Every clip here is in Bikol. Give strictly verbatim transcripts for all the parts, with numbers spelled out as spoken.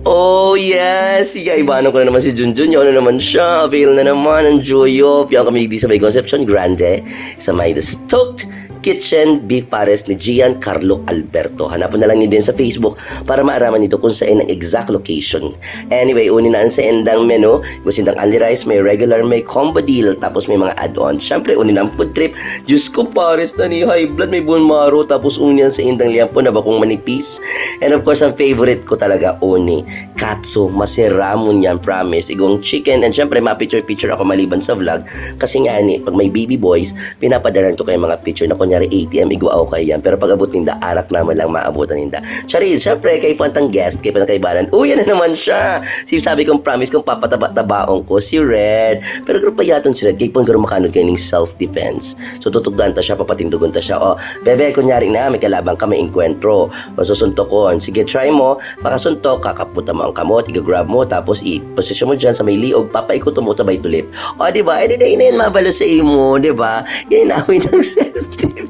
Oh yes! Sige, ibanan ko na naman si Junjun. Yan na naman siya. Avail na naman ang Joyop. Yan kami di sa may Concepcion Grande. Sa may The Stoked Kitchen Beef Pares ni Gian Carlo Alberto. Hanapon na lang niyo din sa Facebook para maaraman niyo kung saan ang exact location. Anyway, uni na ang saindang menu. Gusto nindang only rice, may regular, may combo deal, tapos may mga add-on. Siyempre, uni na ang food trip. Diyos ko, pares na ni high blood, may bone marrow, tapos uni ang saindang liyampon na bakong manipis. And of course, ang favorite ko talaga, uni, katsu, masiramon yan, promise. Igong chicken, and syempre, ma-picture-picture ako maliban sa vlog. Kasi nga ni, pag may baby boys, pinapadalan ko kayo mga picture na kunyari A T M, igwa ako kayo yan. Pero pag abot ninda, arak naman lang maabutan ninda. Charis, syempre, kayo po ang guest, kayo po ang kaibanan. Uy, yan na naman siya! Si sabi kong promise kong papataba-tabaon ko, si Red. Pero grupo yatong si Red, kayo po ang garo makanod kayo ng self-defense. So, tutugdan ta siya, papatindugon ta siya. O, bebe, kunyari na, may kalaban ka, may engkwentro. O, susuntokon. Sige, try mo. Pakasuntok, kakaputa mo ang kamot, igagrab mo, tapos i-posisyon mo dyan sa may liog, papaikot mo sa may tulip. O, di ba? Eh, di na yun, mabalo sa imo, di ba? Yan ang awit ng self-defense.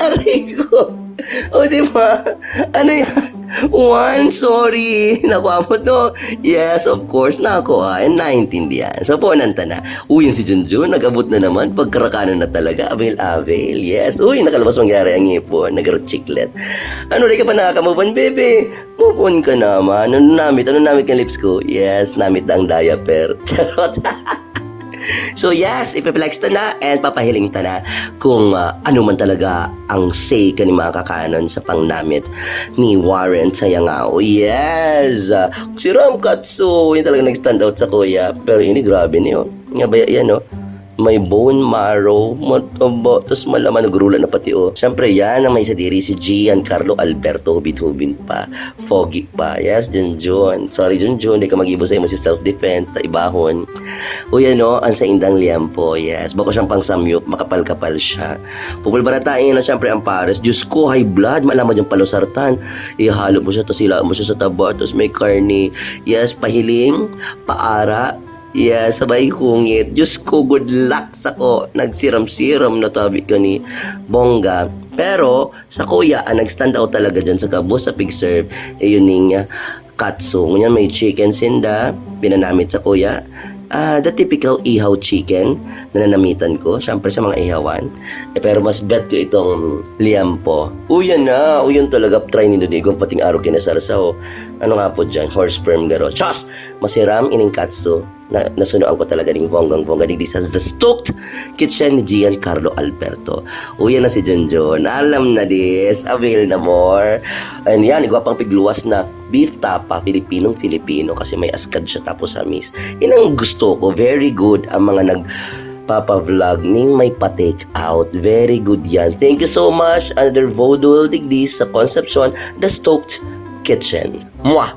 Aray ko. O, di ba? Ano yan? One, sorry. Nakuha mo to. Yes, of course, nakuha. And naintindihan. So, punan ta na. Uy, yan si Junjun. Nag-abot na naman. Pagkarakanan na talaga. Avail, avail. Yes. Uy, nakalabas mangyari ang ngipon. Nag-chiclet. Ano, di ka pa nakakamove on, baby? Move on ka naman. Ano namit? Ano namit ng lips ko? Yes, namit na ang diaper. Charot. So yes, ipiplex ta na and papahiling ta na kung ah, ano man talaga ang say kan mga kakanon sa pangnamit ni Warren Sayangao. Yes! Ah, si Ram Katsu, yun talaga nag-stand out sa kuya. Pero ini, grabe niyo. Nga ba yan, no? May bone marrow, mataba, tas malaman, nagurula na pati, oh. Siyempre, yan ang may sadiri, si Gian Carlo Alberto, hubit-hubin pa. Foggy pa. Yes, Junjun. Sorry, Junjun, di ka mag-ibo sa imo si self-defense, ta ibahon. Uy, ano, ang saindang liempo, yes. Bako siyang pangsamyup, makapal-kapal siya. Pupulbaratain na siyempre ang pares. Diyos ko, high blood, malaman diyang palusartan. Ihalo mo siya, tas hila mo siya sa taba, tas may karne. Yes, pahiling, paara. Yes, sabay hungit. Diyos ko, good luck sako. Nagsiram-siram na tabi ko ni Bongga. Pero, sa kuya, ang nag-stand out talaga dyan sa gabos sa pig-serve, eh, yun ning, ah, katsu. Ngunyan may chicken sinda, pinanamit sa kuya. Ah, the typical ihaw chicken na nanamitan ko, syempre sa mga ihawan. Eh, pero mas bet ko itong liempo. Uyan na, uyan talaga, try nindo di igong pating araw kinasarsaw. Ano nga po dyan? Horse sperm garo. Chos! Masiram ining katsu. Na, nasunoan ko talaga ning bonggang-bongga digdi sa The Stoked Kitchen ni Gian Carlo Alberto. Uyan na si Junjun. Alam na this. Avail na more. And yan, igwa pang pigluwas na beef tapa, Filipinong Filipino, kasi may askad siya tapos hamis. Yan ang gusto ko. Very good ang mga nagpapa-vlog ning may pa-take out. Very good yan. Thank you so much, Another Vodul digdi sa Concepcion, The Stoked Kitchen. Mwah!